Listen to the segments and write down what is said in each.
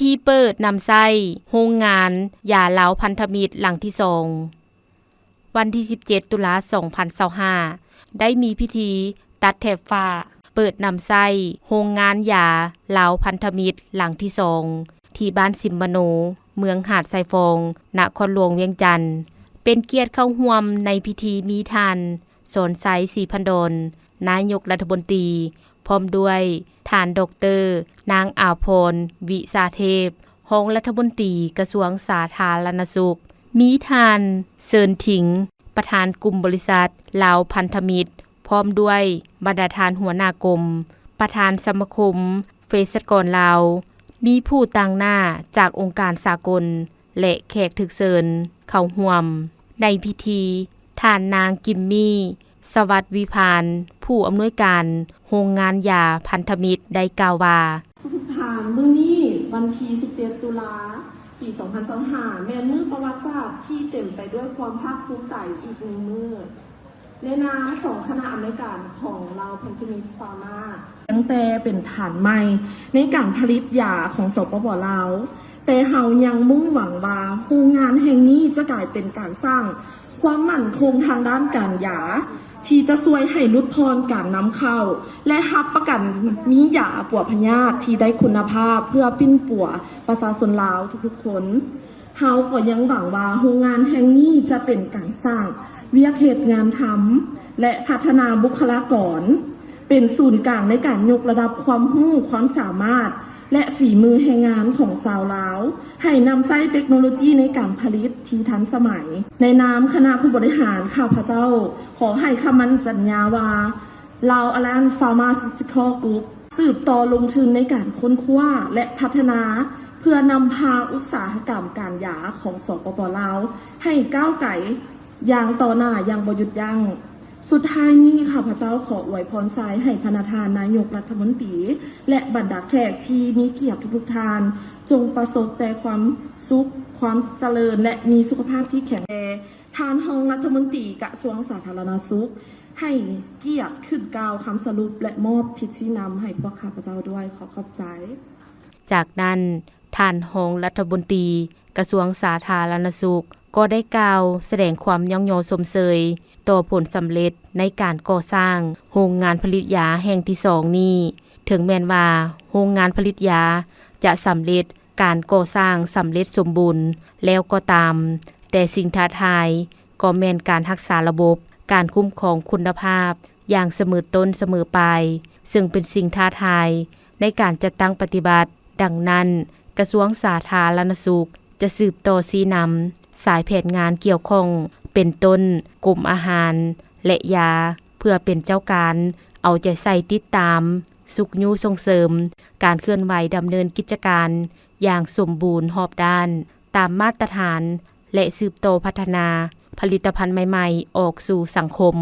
ທີ່ເປີດນຳໃຊ້ໂຮງງານຢາລາວພັນທະມິດຫຼັງທີສອງ. ວັນທີສິບເຈັດ ຕຸລາ ສອງພັນຊາວຫ້າ ໄດ້ມີພິທີຕັດແຖບຝາເປີດນຳໃຊ້ໂຮງງານຢາລາວພັນທະມິດຫຼັງທີສອງ ທີ່ບ້ານຊິມມະໂນ ເມືອງຫາດຊາຍຟອງ ນະຄອນຫຼວງວຽງຈັນ. ເປັນກຽດເຂົ້າຮ່ວມໃນພິທີມີທ່ານ ສອນໄຊ ສີພັນດອນ ນາຍົກລັດຖະມົນຕີ ພ້ອມດ້ວຍທ່ານ ດອກເຕີ ນາງ ອາພອນ ວິສາເທບ ຮອງລັດຖະມົນຕີກະຊວງສາທາລະນະສຸກ, ມີທ່ານ ເຊີນ ທິງ ປະທານກຸ່ມບໍລິສັດລາວພັນທະມິດ ພ້ອມດ້ວຍບັນດາທ່ານຫົວໜ້າກົມ, ປະທານສະມາຄົມເພສັດກອນລາວ, ມີຜູ້ຕາງໜ້າຈາກອົງການສາກົນ ແລະ ແຂກຖືກເຊີນເຂົ້າຮ່ວມ. ໃນພິທີ, ທ່ານນາງ ກິມມີ ສະຫວັດວິພານ ຜູ້ອຳນວຍການໂຮງງານຢາພັນທະມິດ ໄດ້ກ່າວວ່າ ທຸກໆທ່ານ, ມື້ນີ້ວັນທີສິບເຈັດ ຕຸລາ ປີສອງພັນຊາວຫ້າ ແມ່ນມື້ປະຫວັດສາດທີ່ເຕັມໄປດ້ວຍຄວາມພາກພູມໃຈອີກໜຶ່ງມື້. ໃນນາມຂອງຄະນະອຳນວຍການຂອງລາວພັນທະມິດ Pharma ຕັ້ງແຕ່ເປັນຖານໃໝ່ໃນການຜະລິດຢາຂອງ ສປປ ລາວ, ແຕ່ເຮົາຍັງມຸ່ງຫວັງວ່າໂຮງງານແຫ່ງນີ້ຈະກາຍເປັນການສ້າງຄວາມໝັ້ນຄົງທາງດ້ານການຢາ ທີ່ຈະຊ່ວຍໃຫ້ຫຼຸດຜ່ອນການນຳເຂົ້າ ແລະ ຮັບປະກັນມີຢາປົວພະຍາດທີ່ໄດ້ຄຸນນະພາບ ເພື່ອປິ່ນປົວປະຊາຊົນລາວທຸກໆຄົນ. ເຮົາກໍຍັງຫວັງວ່າໂຮງງານແຫ່ງນີ້ຈະເປັນການສ້າງວຽກເຮັດງານທຳ ແລະ ພັດທະນາບຸກຄະລາກອນ, ເປັນສູນກາງໃນການຍົກລະດັບຄວາມຮູ້, ຄວາມສາມາດ ແລະ ຝີມືແຮງງານຂອງຊາວລາວ, ໃຫ້ນຳໃຊ້ເຕັກໂນໂລຈີໃນການຜະລິດທີ່ທັນສະໄໝ. ໃນນາມຄະນະຜູ້ບໍລິຫານ, ຂ້າພະເຈົ້າຂໍໃຫ້ຄຳໝັ້ນສັນຍາວ່າ Lao Alliance Pharmaceutical Group ສືບຕໍ່ລົງທຶນໃນການຄົ້ນຄວ້າ ແລະ ພັດທະນາ ເພື່ອນຳພາອຸດສາຫະກຳການຢາຂອງ ສປປ ລາວ ໃຫ້ກ້າວໄກຢ່າງຕໍ່ໜ້າຢ່າງບໍ່ຢຸດຢັ້ງ. ສຸດທ້າຍນີ້, ຂ້າພະເຈົ້າຂໍອວຍພອນໄຊໃຫ້ພະນະທ່ານນາຍົກລັດຖະມົນຕີ ແລະ ບັນດາແຂກທີ່ມີກຽດທຸກໆທ່ານ, ຈົ່ງປະສົບແຕ່ຄວາມສຸກ, ຄວາມຈະເລີນ ແລະ ມີສຸຂະພາບທີ່ແຂງແຮງ. ທ່ານຮອງລັດຖະມົນຕີກະຊວງສາທາລະນະສຸກ ໃຫ້ກຽດຂຶ້ນກ່າວຄຳສະຫຼຸບ ແລະ ມອບທິດຊີ້ນຳໃຫ້ພວກຂ້າພະເຈົ້າດ້ວຍ. ຂໍຂອບໃຈ. ຈາກນັ້ນ, ທ່ານຮອງລັດຖະມົນຕີກະຊວງສາທາລະນະສຸກ ກໍໄດ້ກ່າວສະແດງຄວາມຍ້ອງຍໍຊົມເຊີຍຕໍ່ຜົນສຳເລັດໃນການກໍ່ສ້າງໂຮງງານຜະລິດຢາແຫ່ງທີສອງນີ້. ເຖິງແມ່ນວ່າໂຮງງານຜະລິດຢາຈະສຳເລັດ ການກໍ່ສ້າງສຳເລັດສົມບູນແລ້ວກໍຕາມ, ແຕ່ສິ່ງທ້າທາຍກໍແມ່ນການຮັກສາລະບົບການຄຸ້ມຄອງຄຸນນະພາບຢ່າງສະເໝີຕົ້ນສະເໝີປາຍ, ເຊິ່ງເປັນສິ່ງທ້າທາຍໃນການຈັດຕັ້ງປະຕິບັດ. ດັ່ງນັ້ນ, ກະຊວງສາທາລະນະສຸກຈະສືບຕໍ່ຊີ້ນຳສາຍແຜນງານກ່ຽວຂ້ອງ ເປັນຕົ້ນ ກົມອາຫານ ແລະ ຢາ ເພື່ອເປັນເຈົ້າການເອົາໃຈໃສ່ຕິດຕາມ, ຊຸກຍູ້ສົ່ງເສີມການເຄື່ອນໄຫວດຳເນີນກິດຈະການຢ່າງສົມບູນຮອບດ້ານ ຕາມມາດຕະຖານ ແລະ ສືບຕໍ່ພັດທະນາຜະລິດຕະພັນໃໝ່ໆອອກສູ່ສັງຄົມ,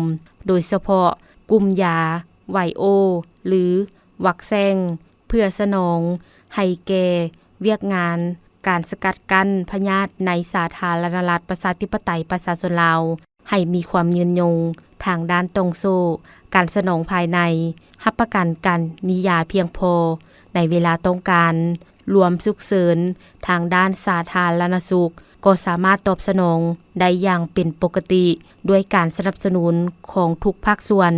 ໂດຍສະເພາະກຸ່ມຢາໄວໂອ ຫຼື ວັກແຊງ ເພື່ອສະໜອງໃຫ້ແກ່ວຽກງານການສະກັດກັ້ນພະຍາດໃນສາທາລະນະລັດ ປະຊາທິປະໄຕ ປະຊາຊົນລາວ ໃຫ້ມີຄວາມຍືນຍົງທາງດ້ານຕ່ອງໂສ້ການສະໜອງພາຍໃນ, ຮັບປະກັນການມີຢາພຽງພໍໃນເວລາຕ້ອງການ, ລວມສຸກເສີນທາງດ້ານສາທາລະນະສຸກ ກໍສາມາດຕອບສະໜອງໄດ້ຢ່າງເປັນປົກກະຕິ ດ້ວຍການສະໜັບສະໜູນຂອງທຸກພາກສ່ວນ.